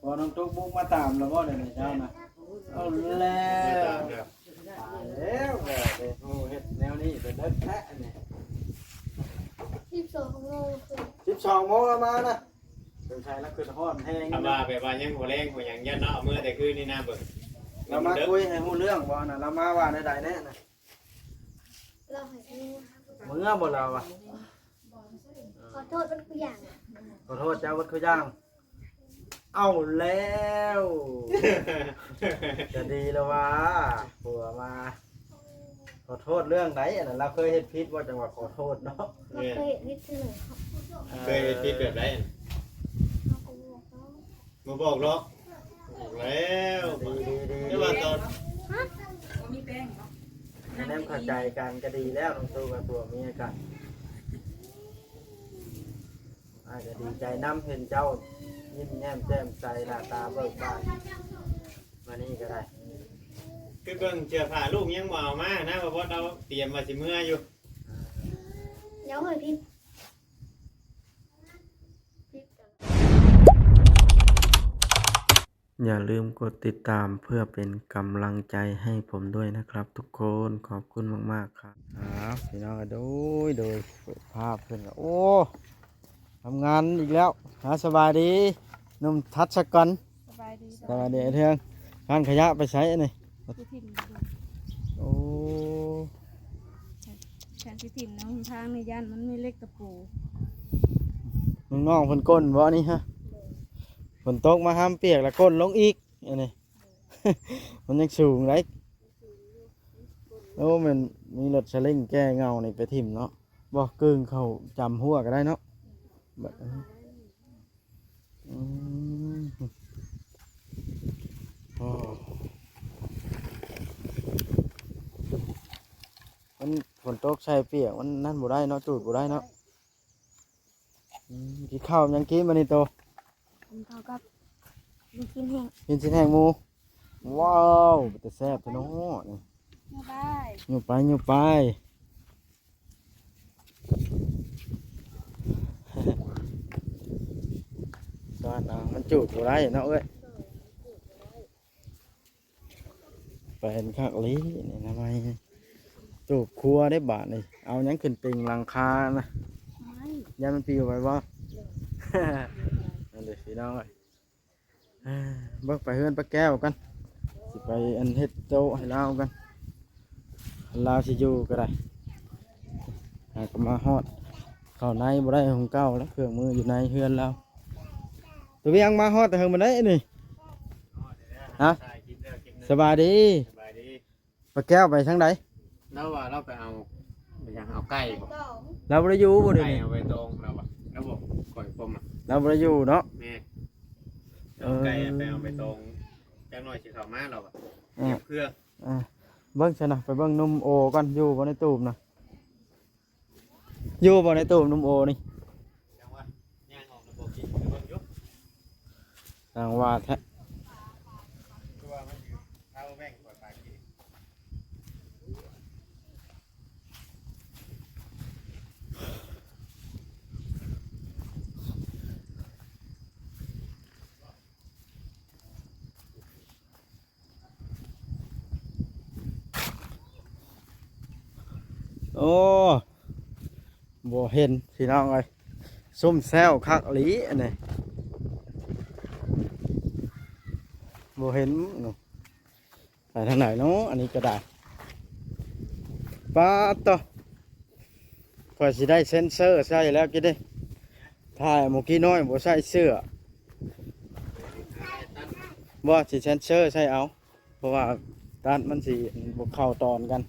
ບໍ່ ນ້ອງຕຸກບຸກມາຕາມແລ້ວບໍ່ ດຽວນີ້ເຈົ້ານະ? ເອົາແລ້ວ ຕາມແລ້ວ ຕາຍແລ້ວ ແບບນີ້ ໂອ້ ເຮັດແນວນີ້ໄປເດີແທ້ນີ້. ສິບສອງໂມງ ສິບສອງໂມງລາວມານະ. ສົງໄສລາວຄຶດຮອດແຮງ ຄຳວ່າແບບວ່າຍັງບໍ່ແລງບໍ່ຫຍັງ ຢ້ານລາວເອົາເມືອແຕ່ຄືນນີ້ນະ. ເບິ່ງ ລາວມາຄຸຍໃຫ້ຮູ້ເລື່ອງບໍ່ນະ? ລາວມາວ່າແນວໃດແດ່ນະ? ລາວໃຫ້ເມືອ ເມືອບໍ່ລາວວ່າ? ຂໍໂທດເບິດທຸກຢ່າງ ຂໍໂທດເຈົ້າເບິດທຸກຢ່າງ. ເອົາແລ້ວ ກະດີແລ້ວວ່າ ຜົວມາ ຂໍໂທດເລື່ອງໃດ? ອັນນັ້ນລາວເຄີຍເຮັດຜິດບໍ່ ຈັ່ງວ່າຂໍໂທດເນາະ? ບໍ່ເຄີຍເຮັດຜິດເທື່ອເລີຍ. ເຄີຍເຮັດຜິດແບບໃດ? ເຮົາກໍບໍ່ບອກເນາະ ບໍ່ບອກເນາະ. ບອກແລ້ວ ດີໆໆ ແຕ່ວ່າຕອນ ບໍ່ມີແປ້ງເນາະ ຄະແນນເຂົ້າໃຈກັນກະດີແລ້ວ ນ້ອງຕູ້ກັບຜົວເມຍກັນ. ອ້າຍກະດີໃຈນຳ ເຫັນເຈົ້າຍິ້ມແຍ້ມແຈ່ມໃສ ໜ້າຕາເບີກບານ ມານີ້ກະໄດ້. ຄືເບິ່ງເສື້ອຜ້າລູກຍັງບໍ່ເອົາມານະ ວ່າບໍ່ ເຮົາຕຽມວ່າຊິເມືອຢູ່. ດຽວເຮີຍ ຜິດ ຜິດ. อย่าลืมกดติดตามเพื่อเป็นกำลังใจให้ผมด้วยนะครับทุกคน ขอบคุณมากๆ ครับ อ้าว พี่น้อง โดย โดย เปิดภาพขึ้น โอ้ ทำงานอีกแล้ว อ่า สบายดี หนุ่มทัศกร สบายดี สบายดี เทือง งานขยะไปใช้อันนี้ ไปถิ่ม โอ้ แทนสิถิ่มในหนทางนี่ ย่านมันมีเหล็กตะปู น้องๆ เพิ่นก้นบ่นี่ฮะ โดย ฝนตกมาห้ามเปียกแล้วก้นลงอีก อันนี้ มันยังสูงได๋ โอ้ แม่นมีรถสลิงแก้เหง้านี่ไปถิ่มเนาะ บ่ กึ่งเข้าจำหัวก็ได้เนาะ แบบ อืม โอ้ มันฝนตกใส่เปียก มันนั่นบ่ได้เนาะ จูดบ่ได้เนาะ อืม กินข้าวยังกินมื้อนี้โต กินข้าวกับลูกชิ้นแห้ง กินชิ้นแห้งหมู ว้าว เป็นตาแซ่บแท้เนาะนี่ อยู่ไป อยู่ไป อยู่ไป สอนเอา มันจูดบ่ได้เนาะเอ้ย โดย มันจูดบ่ได้ แปลนคักอีหลีนี่นะ ไม้ตูบครัวได้บาดนี่ เอาหยังขึ้นเต็งหลังคานะ ไม้ ย่านมันปิวไปบ่ โดย นั่นเด้อพี่น้องเอ้ย เอ้อ เบิ่งไปเฮือนป้าแก้วกัน สิไปอันเฮ็ดโต๊ะให้ลาวกัน ลาวสิอยู่ก็ได้ หากมาฮอด เข้าในบ่ได้ของเก่าแล้ว เครื่องมืออยู่ในเฮือนลาว ตะเวียงมาฮอดแต่เฮิงบ่ได้นี่ ฮะ สบายดี สบายดี ป้าแก้วไปทางใด ลาวว่าลาวไปเอา ไปหยัง เอาไก่บ่ ลาวบ่ได้อยู่บ่เดี๋ยวนี้ ไก่เอาไปตอง ลาวว่า ลาวบอกข่อยผมอะ ลาวบ่ได้อยู่เนาะ แม่น เออ เอาไก่ไปเอาไปตอง จักหน่อยสิเข้ามา ลาวว่า เออ เก็บเครื่อง อ่า เบิ่งซะนะ ไปเบิ่งหนุ่มโอก่อน อยู่บ่ในตูบนะ อยู่บ่ในตูบหนุ่มโอนี่ จังหวะย่างออกแล้วบอกกินไปเบิ่งอยู่ จังหวะแท้ คือว่ามันอยู่เท้าแม่งกว่าปลากิน โอ้ บ่เห็นพี่น้องเอ้ย ซุ่มแซวคักอีหลีอันนี้ บ่เห็น ไปทางไหนเนาะ อันนี้ก็ได้ ป๊าดโต ข้อยสิได้เซ็นเซอร์ใส่แล้วกินดิ ถ่ายเมื่อกี้น้อยบ่ใส่เสื้อ บ่สิเซ็นเซอร์ใส่เอา เพราะว่าตัดมันสิบ่เข้าตอนกัน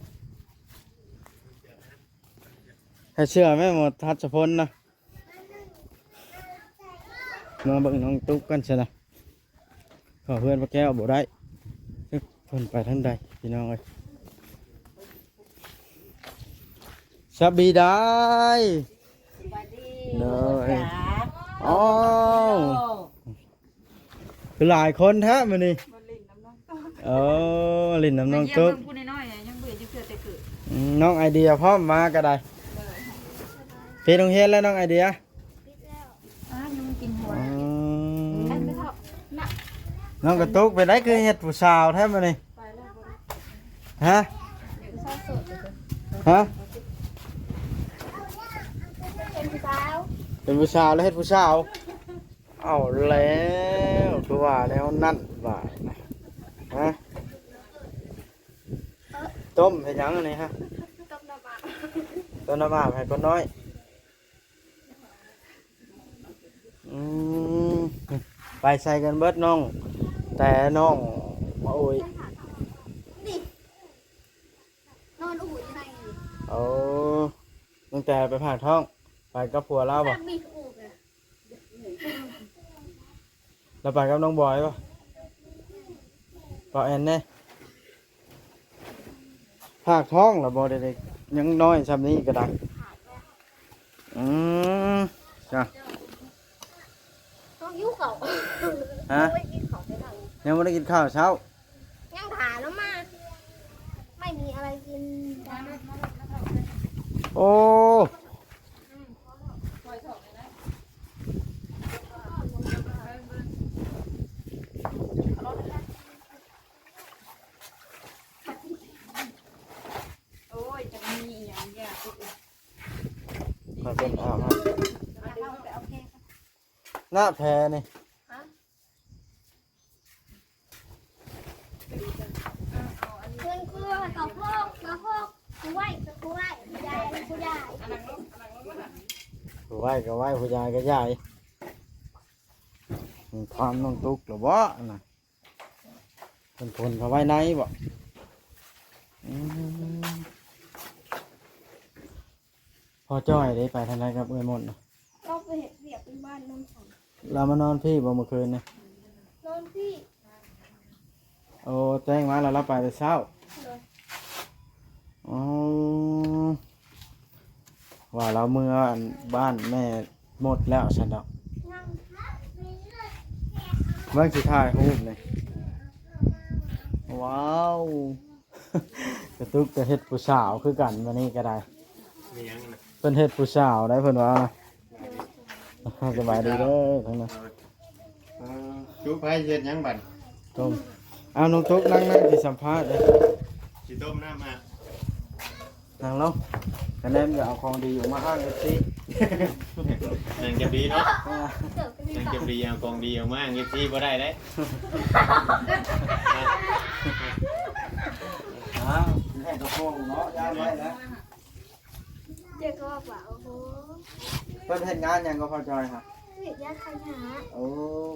ให้เสื้อแม่หมดทัศพลนะ มาเบิ่งน้องตุ๊กกันซะนะ เข้าเฮือนป้าแก้วบ่ได้ จักเพิ่นไปทางใดพี่น้องเอ้ย สบายดี สบายดี โดย จ๋า อ้าว โอ้ คือหลายคนแท้มื้อนี้ มาเล่นน้ำน้องตุ๊ก เออ เล่นน้ำน้องตุ๊ก มาเยี่ยมเบิ่งผู้น้อยๆ ยังบ่เห็นจักเทื่อแต่เกิด อืม น้องไอเดียพร้อมมาก็ได้ เออ ปิดโรงเรียนแล้วน้องไอเดีย ปิดแล้ว อ้า ยังกินหัว อืม อันไปเถาะ น่ะ ນ້ອງກະຕຸກ ເປັນໃດຄືເຮັດຜູ້ສາວແທ້ມື້ນີ້? ຮະ? ຮະ? ເປັນຜູ້ສາວ ເປັນຜູ້ສາວແລ້ວເຮັດຜູ້ສາວ. ເອົາແລ້ວ ຄືວ່າແນວນັ້ນບາດ. ຮະ? ຕົ້ມເຮັດຫຍັງອັນນີ້ຮະ? ຕົ້ມນ້ຳອາບ ຕົ້ມນ້ຳອາບໃຫ້ຄົນນ້ອຍ. ອືມ ໄປໃສ່ກັນເບິດນ້ອງ ແຕ່ນ້ອງ ໂອ້ຍ ນີ້ ນອນອູ່ຢູ່ໃນນີ້. ໂອ້ ຕັ້ງແຕ່ໄປຝາກທ້ອງ ໄປກັບຜົວລາວບໍ່? ມີອູ່ເລີຍ. ລາວໄປກັບນ້ອງບອຍບໍ່? ເວົ້າແອນແດ່. ພາກທ້ອງລະບໍ່ໄດ້ເດັກ ຍັງນ້ອຍຊ່ຳນີ້ກໍໄດ້. ອືມ ຈ້ະ ນ້ອງຫິວເຂົ້າ. ຮະ? ຍັງບໍ່ໄດ້ກິນເຂົ້າເຊົ້າ ຍັງບໍ່ໄດ້ກິນເຂົ້າເຊົ້າ. ຍັງຖ້າລາວມາ ໄມ່ມີອະໄລກິນ. ໂອ້ ໂອ້ຍ ຈະມີອີ່ຫຍັງຢາກອີກ. ມາເປັນອາບໃຫ້ ເອົາໄປເອົາແພ ໜ້າແພນີ້. ຮະ? ເພິ່ນຄືວ່າກະໂພກ ກະໂພກ ຜູ້ໄຫວ້ ຜູ້ໄຫວ້ ຜູ້ໃຫຍ່ ຜູ້ໃຫຍ່ ຜູ້ໄຫວ້ກະໄຫວ້ ຜູ້ໃຫຍ່ກະໃຫຍ່. ຖາມນ້ອງຕຸກລະບໍ່ນະ? ເພິ່ນຂົນເຂົ້າໄວ້ໃນບໍ່? ອືມ ພໍ່ຈ້ອຍເດ້ ໄປທາງໃດກັບເອື້ອຍມົນນະ? ລາວໄປເຮັດວຽກຢູ່ບ້ານໂນນສັງ. ລາວມານອນພີ້ບໍ່ມື້ຄືນນີ້? ນອນພີ້. ໂອ້ ແຈ້ງມາແລ້ວລາວໄປແຕ່ເຊົ້າ. ໂດຍ. ອໍ ວ່າລາວເມືອອັນບ້ານແມ່ມົນແລ້ວຊັ້ນດອກ. ຍັງ ເບິ່ງຊິຖ່າຍຮູບນີ້. ວ້າວ ກະຕຸກກະເຮັດຜູ້ສາວຄືກັນ ມື້ນີ້ກະໄດ້. ມີຫຍັງນະ? ເພິ່ນເຮັດຜູ້ສາວໄດ໋ ເພິ່ນວ່ານະ. ສະບາຍດີເດີທັງນັ້ນ. ເອີ ຈຸໃຜເຮັດຫຍັງບັດ? ຕົ້ມ. ເອົາ ນ້ອງຕຸກນັ່ງ ນັ່ງຊິສຳພາດເດ້. ຊິຕົ້ມນ້ຳອາບ. ນັ່ງລົງ. ກະແນມຢ່າເອົາຂອງດີອອກມາອ້າງເອັຟຊີ. ນັ່ງຈະດີເນາະ. ອ່າ ນັ່ງຈະດີ ເອົາຂອງດີອອກມາອ້າງເອັຟຊີບໍ່ໄດ້ເດ້. ອ້າວ ໃຫ້ກະໂປງເນາະ ຢ້ານໄວ້ແລ້ວ. ເຈົ້າກໍວ່າ ໂອ້ໂຫ ເພິ່ນເຮັດງານຫຍັງກໍພໍ່ຈ້ອຍຫະ? ສີດຢາຂະຫຍ້າ. ໂອ້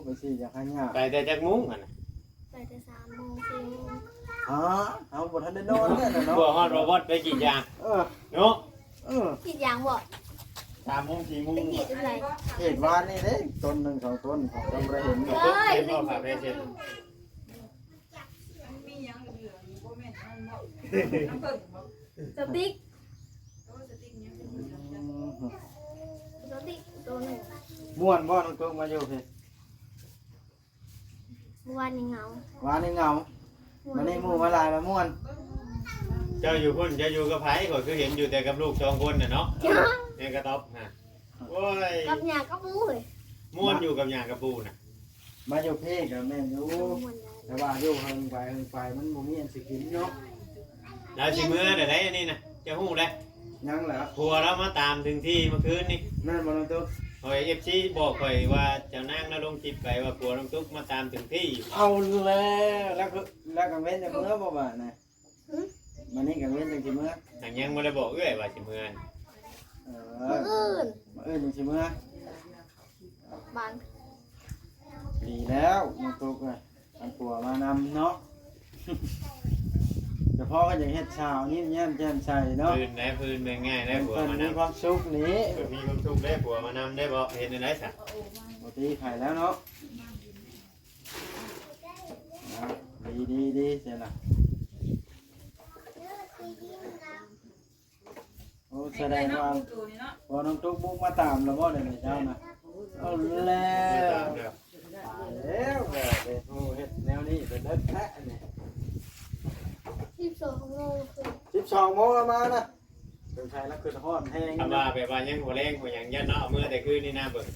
ໄປສີດຢາຂະຫຍ້າ. ໄປແຕ່ຈັກໂມງຫັ້ນນະ? ໄປແຕ່ສາມໂມງ ສີ່ໂມງ. ຮະ? ເຮົາບໍ່ທັນໄດ້ນອນເລີຍນະເນາະ. ບໍ່ຮອດບໍ່ວອດໄປສີດຢາ. ເອີ ເນາະ. ເອີ ສີດຢາງບໍ່? ສາມໂມງ ສີ່ໂມງ. ໄປສີດຢູ່ໃສ? ເຂດວານນີ້ເດ້ ຕົ້ນໜຶ່ງສອງຕົ້ນ ເຮົາບໍ່ໄດ້ເຫັນ. ເອີຍ ເຫັນບໍ່? ພາໄປເຮັດ. ມັນມີຫຍັງເຫຼືອໆຢູ່ ບໍ່ແມ່ນອັນນັ້ນບໍ່? ນ້ຳເຜິ້ງບໍ່? ສະຕິກ. ໂອ້ ສະຕິກຫຍັງເປັນຫຍັງ? ອືມ ສະຕິກໂຕໜຶ່ງ. ມ່ວນບໍ່ ນ້ອງຕຸກມາຢູ່ພີ້? ວານນີ້ເຫງົາ. ວານນີ້ເຫງົາ. ມື້ນີ້ໝູ່ມາຫຼາຍລະມ່ວນ. ເຈົ້າຢູ່ພຸ້ນ ເຈົ້າຢູ່ກັບໃຜ? ຂ້ອຍຄືເຫັນຢູ່ແຕ່ກັບລູກສອງຄົນນະເນາະ. ແມ່ນກະຕອບນະ. ໂອ້ຍ ກັບຫຍ້າກັບໝູເຮີ້ຍ. ມ່ວນຢູ່ກັບຫຍ້າກັບປູນະ. ມາຢູ່ພີ້ກະແມ່ນຢູ່ ແຕ່ວ່າຢູ່ເຫິງໄປເຫິງໄປມັນບໍ່ມີອັນຊິກິນເນາະ. ລາວຊິເມືອແລ້ວໃດ໋ອັນນີ້ນະ ເຈົ້າຮູ້ແລ້ວ. ຍັງລະ ຜົວລາວມາຕາມເຖິງທີ່ເມື່ອຄືນນີ້. ແມ່ນບໍ່ນ້ອງຕຸກ? ຂ້ອຍ ເອັຟຊີ ບອກຂ້ອຍວ່າ ເຈົ້ານາງລາວລົງຄລິບໄປວ່າ ຜົວນ້ອງຕຸກມາຕາມເຖິງທີ່. ເອົາແລ້ວ ແລ້ວກະ ແລ້ວກະເວັ້ນຈະເມືອບໍ່ບາດນະ? ຫຶ? ມື້ນີ້ກາງເວັນຈັ່ງຊິເມືອ. ຫາກຍັງບໍ່ໄດ້ບອກເອື້ອຍວ່າຊິເມືອ. ເອີ ມື້ອື່ນ ມື້ອື່ນຈັ່ງຊິເມືອ. ບາງ ດີແລ້ວ ນ້ອງຕຸກເອີຍ ອັນຜົວມານຳເນາະ. ສະເພາະວ່າຢາກເຮັດສາວຍິ້ມແຍ້ມແຈ່ມໃສເນາະ. ພື້ນແດ່ ພື້ນແມ່ນງ່າຍແດ່ ຜົວມານຳ ມີຄວາມສຸກນີ້ ມີຄວາມສຸກແດ່ ຜົວມານຳໄດ້ບໍ່? ເຮັດແນວໃດຊະ? ບໍ່ຕີໃຜແລ້ວເນາະ. ອ່າ ດີ ດີ ດີ ຊັ້ນນະ. ໂອ້ ສະແດງວ່າ ພໍ່ນ້ອງຕຸກບຸກມາຕາມແລ້ວບໍ່ ໃນມື້ເຊົ້ານະ? ເອົາແລ້ວ ຕາຍແລ້ວ ແບບນີ້ ເຮັດແນວນີ້ເປັນເລີດແທ້ນີ້. ສິບສອງໂມງ ສິບສອງໂມງລະມານະ. ສົງໄສລະຄຶດຮອດແຮງ ຄັນວ່າແບບວ່າຍັງຫົວແລງຫົວຫຍັງ ຢ້ານລາວເອົາເມືອແຕ່ຄືນນີ້ນະ. ເບິ່ງ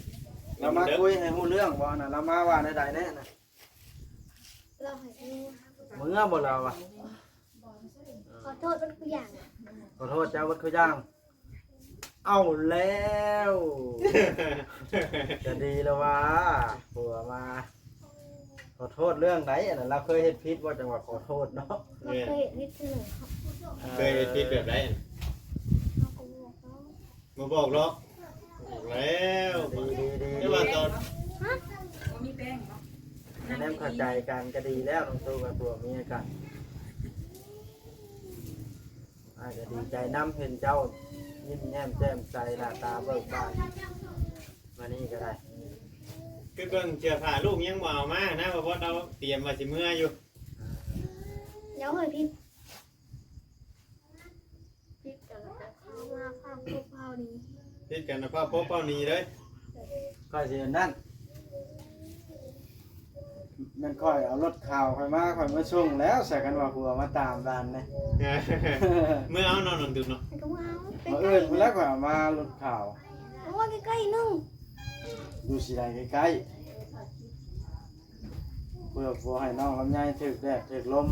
ລາວມາຄຸຍໃຫ້ຮູ້ເລື່ອງບໍ່ນະ? ລາວມາວ່າແນວໃດແນ່ນະ? ລາວໃຫ້ເມືອ ເມືອບໍ່ລາວວ່າ ຂໍໂທດເບິດທຸກຢ່າງ ຂໍໂທດເຈົ້າເບິດທຸກຢ່າງ. ເອົາແລ້ວ ຈະດີແລ້ວວ່າ ຜົວມາ ຂໍໂທດເລື່ອງໃດ? ອັນນັ້ນລາວເຄີຍເຮັດຜິດບໍ່ ຈັ່ງວ່າຂໍໂທດເນາະ? ລາວເຄີຍເຮັດຜິດເທື່ອໜຶ່ງ ເຄີຍເຮັດຜິດແບບໃດ? ເຮົາກໍບໍ່ບອກເນາະ ບໍ່ບອກເນາະ ບອກແລ້ວ ດີໆໆ ແຕ່ວ່າຕອນ ຮະ ບໍ່ມີແປ້ງເນາະ ແນມເຂົ້າໃຈກັນກໍດີແລ້ວ ນ້ອງຕູ້ກັບຜົວເມຍກັນ. ອ້າຍກໍດີໃຈນຳ ເຫັນເຈົ້າຍິ້ມແຍ້ມແຈ່ມໃສ ໜ້າຕາເບີກບານ ມານີ້ກໍໄດ້. ຄືເບິ່ງເສື້ອຜ້າລູກຍັງບໍ່ເອົາມານະ ວ່າບໍ່ ເຮົາຕຽມວ່າຊິເມືອຢູ່. ເອົາເຮີຍ ຜິດ ຜິດກັນແລ້ວກໍເອົາມາພາກພວກເຮົານີ້ ຜິດກັນນະ ພາກພວກເຮົານີ້ເລີຍ. ຂ້ອຍຊິອັນນັ້ນ ແມ່ນຂ້ອຍເອົາລົດຂາວຂ້ອຍມາ ຂ້ອຍມາສົ່ງແລ້ວ ໃສ່ກັນວ່າຜົວມາຕາມບ້ານນີ້ ເມືອເອົາເນາະ ນ້ອງຕຸກເນາະ ເອີ ມື້ອື່ນພຸ້ນແຫຼະ ຂ້ອຍເອົາມາລົດຂາວ. ໂອ້ຍ ໃກ້ໆໜຶ່ງ ຢູ່ຊິໄດ້ໃກ້ໆ ເພື່ອບໍ່ໃຫ້ນ້ອງລຳໄຍຖືກແດດຖືກລົມ.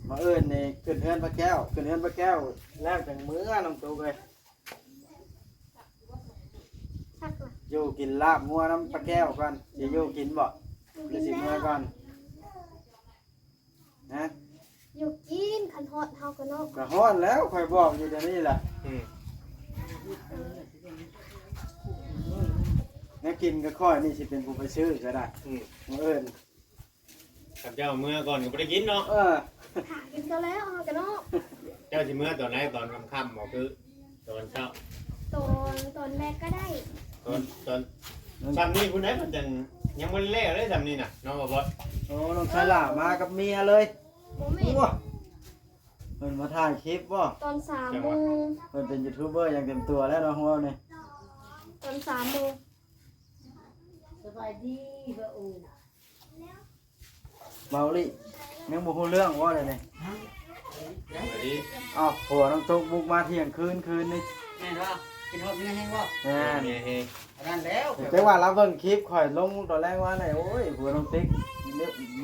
ມື້ອື່ນນີ້ຂຶ້ນເຮືອນປ້າແກ້ວ ຂຶ້ນເຮືອນປ້າແກ້ວແລ້ວຈັ່ງເມືອ ນ້ອງຕຸກເອີຍ. ຢູ່ກິນລາບງົວນຳປ້າແກ້ວກ່ອນ ຊິຢູ່ກິນບໍ່ ຫຼືຊິເມືອກ່ອນ? ຮະ ຢູ່ກິນ ຄັນຮອດເຮົາກໍເນາະ ກໍຮອດແລ້ວ ຂ້ອຍບອກຢູ່ດຽວນີ້ແຫຼະ. ອືມ ແນວກິນກໍຂ້ອຍນີ້ຊິເປັນຜູ້ໄປຊື້ກໍໄດ້. ອືມ ມື້ອື່ນ ຄັນເຈົ້າເມືອກ່ອນກໍບໍ່ໄດ້ກິນເນາະ. ເອີ ຖ້າກິນກໍແລ້ວເຮົາກໍເນາະ. ເຈົ້າຊິເມືອຕອນໃດ? ຕອນຄ່ຳໆ ບໍ່ ຄືຕອນເຊົ້າ? ຕອນ ຕອນແລກກໍໄດ້. ຕອນ ຕອນ ອືມ ຊ່ຳນີ້ພຸ້ນໃດ ເພິ່ນຈັ່ງຍັງບໍ່ໄດ້ແລ້ວເດ້ ຊ່ຳນີ້ນະ ນ້ອງບໍ່ບອດ. ໂອ້ ນ້ອງຊາລາມາກັບເມຍເລີຍ. ບໍ່ແມ່ນ ໂອ້ ເພິ່ນມາຖ່າຍຄລິບບໍ່? ຕອນສາມໂມງ ເພິ່ນເປັນຢູທູບເບີຢ່າງເຕັມຕົວແລ້ວເນາະ ເຮົານີ້. ຕອນສາມໂມງ. ສະບາຍດີ ເບົາໂອ ເບົາລີ ຍັງບໍ່ຮູ້ເລື່ອງບໍ່ດຽວນີ້? ເອົ້າ ຜົວນ້ອງຕຸກບຸກມາທ່ຽງຄືນ ຄືນນີ້. ແມ່ນບໍ່? ກິນຮອດເມຍແຮງບໍ່? ແມ່ນ ເມຍແຮງ. ອັນນັ້ນແລ້ວ ແຕ່ວ່າລາວເບິ່ງຄລິບຂ້ອຍລົງຕອນແລງວານນີ້ ໂອ້ຍ ຜົວນ້ອງຕຸກ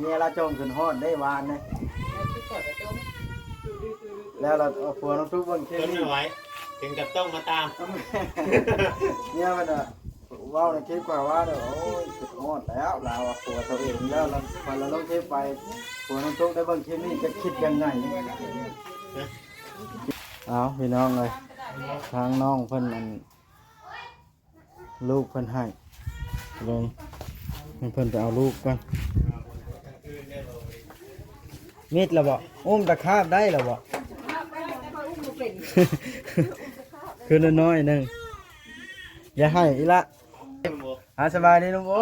ເມຍລາວຈົ່ງຂຶ້ນຮອດເດ້ວານນີ້. ແລ້ວລາວ ເອົາ ຜົວນ້ອງຕຸກເບິ່ງຄລິບນີ້ ເຖິງກັບຕ້ອງມາຕາມ ເມຍມັນນະ. ເວົ້າໃນຄລິບຂ້ອຍວ່າເດີ ໂອ້ຍ ຄິດຮອດແລ້ວ ລາວວ່າຜົວຕົວເອງແລ້ວ ລະ ລະລົງຄລິບໄປ ຜົວນ້ອງຕຸກໄດ້ເບິ່ງຄລິບນີ້ຈະຄິດຍັງໄງ? ເອົາ ພີ່ນ້ອງເອີຍ ທາງນ້ອງເພິ່ນ ອັນ ລູກເພິ່ນໃຫ້ ເລີຍໃຫ້ເພິ່ນໄປເອົາລູກກ່ອນ. ມິດແລ້ວບໍ່? ອຸ້ມຕະຂາບໄດ້ແລ້ວບໍ່? ຄືນ້ອຍໆໜຶ່ງ ຢ່າໄຫ້ອີກລະ. ອາ ສະບາຍດີລຸງໂອ.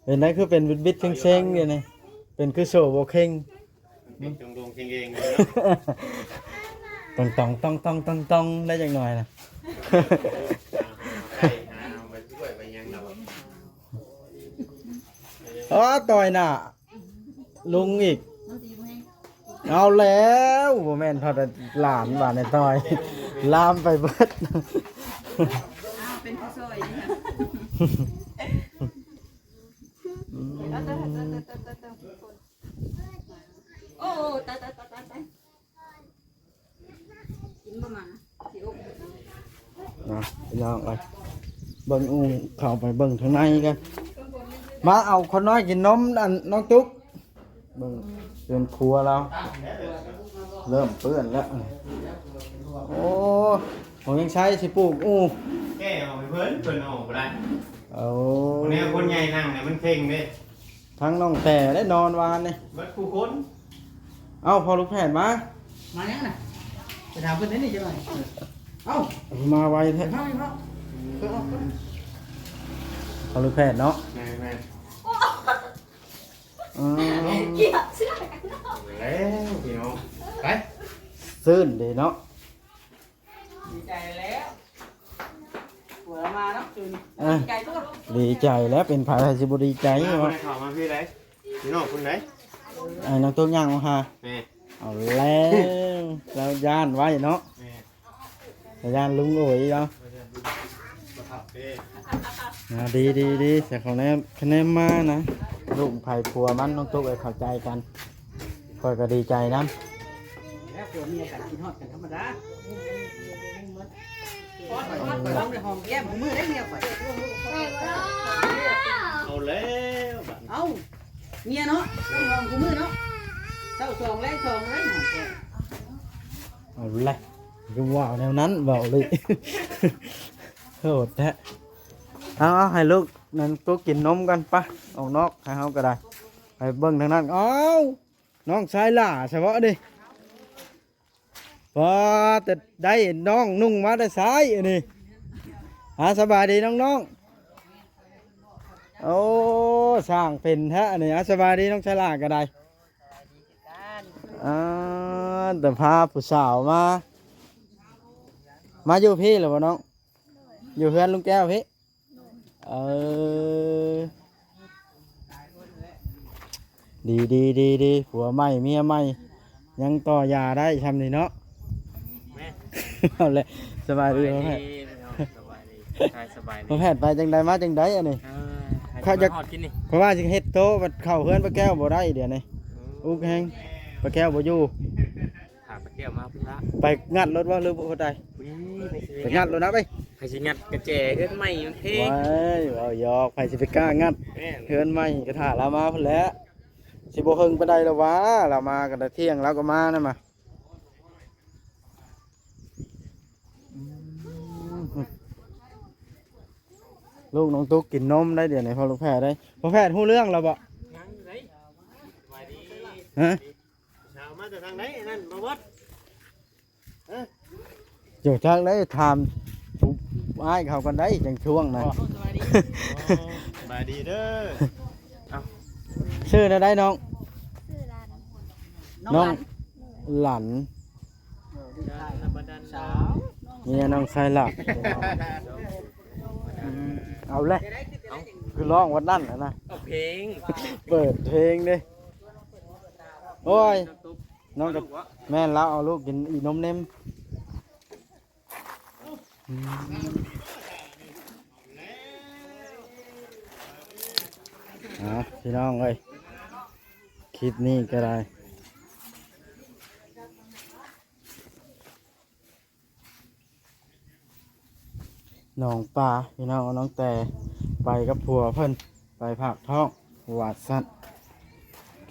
ເປັນໄດ ຄືເປັນບິດໆເຊັງໆຢູ່ນີ້ ເປັນຄືໂສ້ບໍ່ເຄັ່ງ ເປັນດົງໆເຄັ່ງໆຢູ່ເນາະ. ຕອງໆ ຕອງໆ ຕອງໆ ໄດ້ຈັກໜ່ອຍນະ. ອໍ ຕ່ອຍໜ້າ ລຸງອີກ. ເອົາແລ້ວ ບໍ່ແມ່ນເທົ່າໃດຫຼານບາດນີ້ ຕ່ອຍລາມໄປເບິດ. ອ້າວ ເປັນຜູ້ຊ່ອຍນີ້ນະ. ອືມ ໂອ້ ຕາຍໆໆໆ ກິນບໍ່ໝາ ຊິອົບ ເນາະ ພີ່ນ້ອງເອີຍ ເບິ່ງ ອູ້ ເຂົ້າໄປເບິ່ງທາງໃນກັນ. ມາເອົາຄົນນ້ອຍກິນນົມ ອັນ ນ້ອງຕຸກ ເບິ່ງເຮືອນຄົວລາວ ເລີ່ມເປື້ອນແລ້ວ. ໂອ້ ຂອງຍັງໃຊ້ຊິປູກ ອູ້ ແກ້ອອກໃຫ້ເພິ່ນ ເພິ່ນເອົາອອກບໍ່ໄດ້. ໂອ້ ຄົນນີ້ ຄົນໃຫຍ່ນັ່ງນີ້ມັນເຄັ່ງເດ້. ທັງນ້ອງແຕ່ໄດ້ນອນວານນີ້ ເບິດຄູ່ຄົນ. ເອົ້າ ພໍ່ລູກແພດມາ ມາຫຍັງນະ? ໄປຖາມເພິ່ນໄດ້ນີ້ຈັກໜ່ອຍ. ເອົ້າ ມາໄວແທ້ ເອົາ ພໍ່ລູກແພດເນາະ. ແມ່ນໆ ອືມ ກຽບເສື້ອກັນເນາະ. ແລ້ວພີ່ນ້ອງ ໄປ ຊື່ນເດ້ເນາະ. ດີໃຈແລ້ວ ຜົວມາເນາະຄືນນີ້. ເອີ ດີໃຈຕົວະ ດີໃຈແລ້ວ ເປັນໃຜໃຜຊິບໍ່ດີໃຈເນາະ. ມາ ເຂົ້າມາພີ້ໃດ ພີ່ນ້ອງຄົນໃດ? ໄອ້ນ້ອງຕຸກຍ່າງມາຫາ. ແມ່ ເອົາແລ້ວ ລາວຢ້ານໄວ້ເນາະ. ແມ່ ລາວຢ້ານລຸງໂອຍເນາະ. ບໍ່ທັບເດ້. ອ່າ ດີ ດີ ດີ ໃສ່ຂອງແນມ ຄະແນນມານະ ລູກໃຜຜົວມັນ ນ້ອງຕຸກເອີຍ ເຂົ້າໃຈກັນ ຂ້ອຍກໍດີໃຈນຳ. ແລ້ວຜົວເມຍກັນຄິດຮອດກັນທຳມະດາ. ປອດ ປອດ ປອດ ຕ້ອງໄດ້ຫອມແກ້ມຄູ່ມື້ໄດ້ເມຍຂ້ອຍ. ເອົາແລ້ວບາດນີ້ ເອົາ ເມຍເນາະ ຕ້ອງຫອມຄູ່ມື້ເນາະ ເຊົ້າສອງແລງສອງເລີຍຫອມແກ້ມ. ເອົາແຫຼະ ຄືວ່າແນວນັ້ນ ເວົ້າເລີຍ ໂຫດແທ້. ເອົາ ເອົາ ໃຫ້ລູກນັ້ນຕຸກກິນນົມກ່ອນ ໄປ ອອກນອກ ໃຫ້ເຮົາກໍໄດ້ ໄປເບິ່ງທາງນັ້ນ. ອ້າວ ນ້ອງຊາຍຫຼ້າສະເບາະນີ້ ປ້າ ແຕ່ໄດ້ນ້ອງນຸ່ງມາແຕ່ຊ້າຍອັນນີ້. ອ່າ ສະບາຍດີນ້ອງໆ. ໂອ້ ຊ່າງເປັນແທ້ອັນນີ້. ອ່າ ສະບາຍດີນ້ອງຊາຍຫຼ້າກໍໄດ້. ອ່າ ແຕ່ພາຜູ້ສາວມາ ມາຢູ່ພີ້ແລ້ວບໍ່ນ້ອງ? ຢູ່ເຮືອນລຸງແກ້ວພີ້. ເອີ ດີ ດີ ດີ ດີ ຜົວໃໝ່ເມຍໃໝ່ ຍັງຕໍ່ຢາໄດ້ຊ່ຳນີ້ເນາະ. ແມ່ນ ເອົາແຫຼະ ສະບາຍດີພໍ່ແພດ. ສະບາຍດີ ສະບາຍດີ ພໍ່ແພດ ໄປຈັ່ງໃດມາຈັ່ງໃດອັນນີ້? ເອີ ຂ້ອຍຢາກ ຂ້ອຍວ່າຊິເຮັດໂຕ ບັດເຂົ້າເຮືອນປ້າແກ້ວບໍ່ໄດ້ດຽວນີ້. ອຸກແຮງ ປ້າແກ້ວບໍ່ຢູ່. ຫາປາແກ້ວມາພຸ້ນລະ ໄປງັດລົດບໍ່ ຫຼືບໍ່ໄດ້? ໄປງັດລົດນະໄປ. ໃຜຊິງັດກະແຈເຮືອນໃໝ່ມັນເພງ. ເວົ້າຢອກ ໃຜຊິໄປກ້າງັດ ແມ່ນ ເຮືອນໃໝ່ ກະຖ້າລາວມາພຸ້ນແຫຼະ. ຊິບໍ່ເຫິງປານໃດແລ້ວຫວາ ລາວມາກໍໄດ້ທ່ຽງ ລາວກໍມານຳມາ. ອືມ ລູກນ້ອງຕຸກກິນນົມໄດ້ດຽວນີ້ ພໍ່ລູກແພດເດ້. ພໍ່ແພດຮູ້ເລື່ອງແລ້ວບໍ່? ຍັງເລີຍ ສະບາຍດີ ຮະ? ສາວມາແຕ່ທາງໃດນັ້ນ ບໍ່ບອດ? ເອີ ຢູ່ທາງໃດ ຖາມອ້າຍເຂົາກ່ອນໄດ໋ ຈັ່ງທວງນະ. ອໍ ສະບາຍດີ ອໍ ສະບາຍດີເດີ. ເອົ້າ ຊື່ແນວໃດນ້ອງ? ຊື່ຫຼັນ ນ້ອງ ນ້ອງຫຼັນ ຫຼັນ ສາວ ເມຍນ້ອງຊາຍຫຼັກ. ອືມ ເອົາແຫຼະ ເອົ້າ ຄືຮ້ອງວັນນັ້ນນະ ເອົາເພງ ເປີດເພງເດ້. ໂອ້ຍ ນ້ອງກໍ ແມ່ນ ລາວເອົາລູກກິນອີ່ນົມເນັມ. ອືມ ເອົາ ພີ່ນ້ອງເອີຍ ຄລິບນີ້ກໍໄດ້ ໜອງປາ ພີ່ນ້ອງ ນ້ອງແຕ່ໄປກັບຜົວເພິ່ນ ໄປພາກທ້ອງວ່າຊັ້ນ.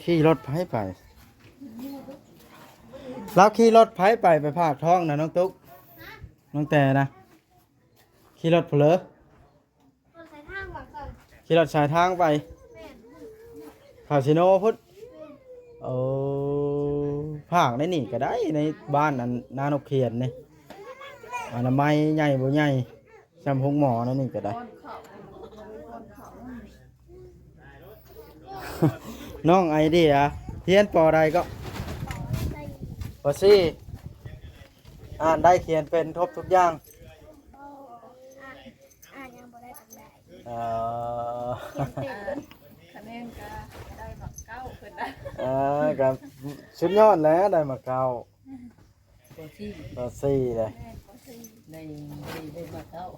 ຂີ່ລົດໃຜໄປ? ລາວຂີ່ລົດໃຜໄປ ໄປພາກທ້ອງນະ ນ້ອງຕຸກ ນ້ອງແຕ່ນະ? ຂີ່ລົດຜູ້ເລີ? ຂີ່ລົດສາຍທາງໄປ ແມ່ນ ຄາສິໂນພຸ້ນ. ແມ່ນ ໂອ້ ພາກໃນນີ້ກໍໄດ້ ໃນບ້ານອັນນານົກຂຽນນີ້ ອະນາໄມໃຫຍ່ບໍ່ໃຫຍ່ ຊ່ຳໂຮງໝໍໃນນີ້ກໍໄດ້. ນ້ອງໄອເດຍ ຮຽນ ປ.ໃດເກາະ? ປ.ສີ່ ອ່ານໄດ້ຂຽນເປັນຄົບທຸກຢ່າງ. ອ່ານຍັງບໍ່ໄດ້ປານໃດ. ເອີ ຂຽນເປັນ ຄະແນນກໍໄດ້ໝາກເກົ້າເພິ່ນນະ. ເອີ ກໍສຸດຍອດແລ້ວ ໄດ້ໝາກເກົ້າ. ປໍສີ່ ປໍສີ່ເດ້ ແມ່ນ ປໍສີ່ ໄດ້ ໄດ້ ໄດ້ມາເກົ້າ.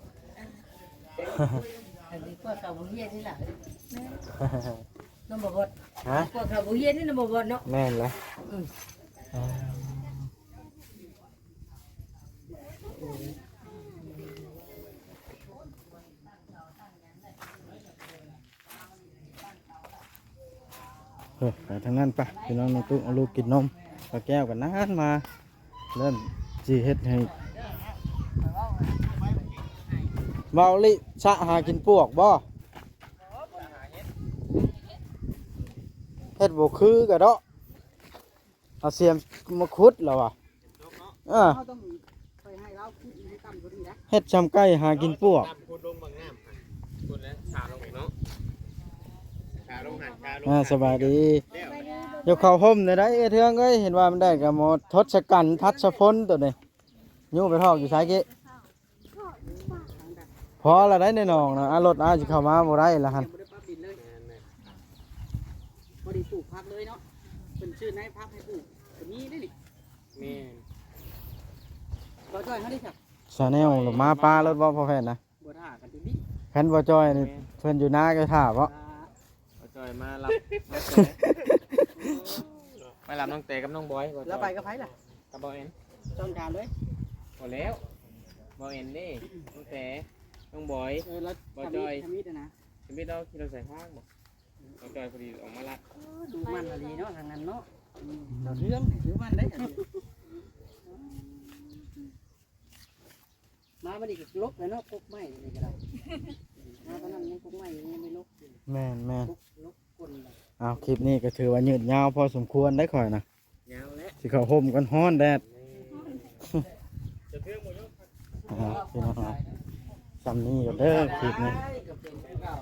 ອັນນີ້ພວກເຂົາບໍ່ຮຽນນີ້ລະ ແມ່ນ ນຳບໍ່ບອດ. ຮະ? ພວກເຂົາບໍ່ຮຽນນີ້ນຳບໍ່ບອດເນາະ. ແມ່ນແຫຼະ ອືມ ເອີ ເອີ ໄປທາງນັ້ນປະ ພີ່ນ້ອງ. ນ້ອງຕຸກເອົາລູກກິນນົມ ປ້າແກ້ວກໍນານມາ ເລີ່ມຊິເຮັດໃຫ້ ເວົ້າລິ ຊະຫາກິນປວກບໍ່? ເຮັດບໍ່ຄືກະເດາະ. ເອົາສຽມມາຂຸດແລ້ວວ່າ ເອີ ເຮົາຕ້ອງໄປໃຫ້ລາວຂຸດໃຫ້ຕ່ຳກວ່ານີ້ນະ. ເຮັດຊ່ຳໄກ່ຫາກິນປວກ ຂຸດລົງບັກນ້ຳ ພຸ້ນແຫຼະ ສາລົງໄປເນາະ ສາລົງຫັ້ນ ສາລົງ. ອ່າ ສະບາຍດີ ແລ້ວ ຢູ່ເຂົ້າຮົ່ມແນວໃດເອື້ອຍເທືອງເອີຍ? ເຫັນວ່າມັນໄດ້ກະໝໍທົດສະກັນ ທັດສະພົນໂຕນີ້ ຍູ້ໄປຖອກຢູ່ໃສເກະ? ພໍລະໄດ໋ໃນໜອງນະ ອາ ລົດອ້າຍຊິເຂົ້າມາບໍ່ໄດ້ລະຫັ້ນ. ແມ່ນໆ ພໍດີປູກຜັກເລີຍເນາະ ເພິ່ນຊື້ໃນຜັກໃຫ້ປູກກໍມີເດ້ນີ້. ແມ່ນ ບໍ່ຊ່ອຍເຮົາໄດ້ຊະ ຊາແນວມາປາລົດບໍ່ພໍແພດນະ. ບໍ່ຖ້າກັນຕິ ນີ້ ຄັນບໍ່ຈ່ອຍນີ້ ແມ່ນ ເພິ່ນຢູ່ນາກໍຖ້າເບາະ ອ່າ ບໍ່ຈ່ອຍມາຮັບ ມາຮັບນ້ອງແຕກັບນ້ອງບອຍ ບໍ່ຈ່ອຍ ແລ້ວໄປກັບໃຜລະ? ກັບບໍ່ແອນ ຕ້ອງຖາມເລີຍ ບໍ່ແລ້ວ ບໍ່ແອນເດ້ ນ້ອງແຕ ນ້ອງບອຍ ເອີ ແລ້ວບໍ່ຈ່ອຍ ທຳອິດ ທຳອິດນະ ທຳອິດລາວຂີ່ລົດສາຍທາງບໍ່? ນ້ອງຈອຍພໍດີອອກມາລັດ ເອີ ດູໝັ່ນອີ່ຫຼີເນາະ ທາງນັ້ນເນາະ ອືມ ສາວເທືອງນີ້ ຖືໝັ່ນໄດ໋ ມາບັດນີ້ກໍຫຼົບແລ້ວເນາະ ກົກໄມ້ນີ້ກໍໄດ້ ມາຕອນນັ້ນຍັງກົກໄມ້ຍັງບໍ່ຫຼົບຢູ່ ແມ່ນໆ ຫຼົບ ຫຼົບກົ້ນລະ ອ້າວ ຄລິບນີ້ກໍຖືວ່າຍືດຍາວພໍສົມຄວນໄດ໋ຂ້ອຍນະ ຍາວແລ້ວ ຊິເຂົ້າຮົ່ມກ່ອນ ຮ້ອນແດດ ສາວເທືອງບໍ່ຍອມ ອ່າ ພີ່ນ້ອງ ຊ່ຳນີ້ກໍເດີ ຄລິບນີ້ ກໍເປັນຄືເກົ່າ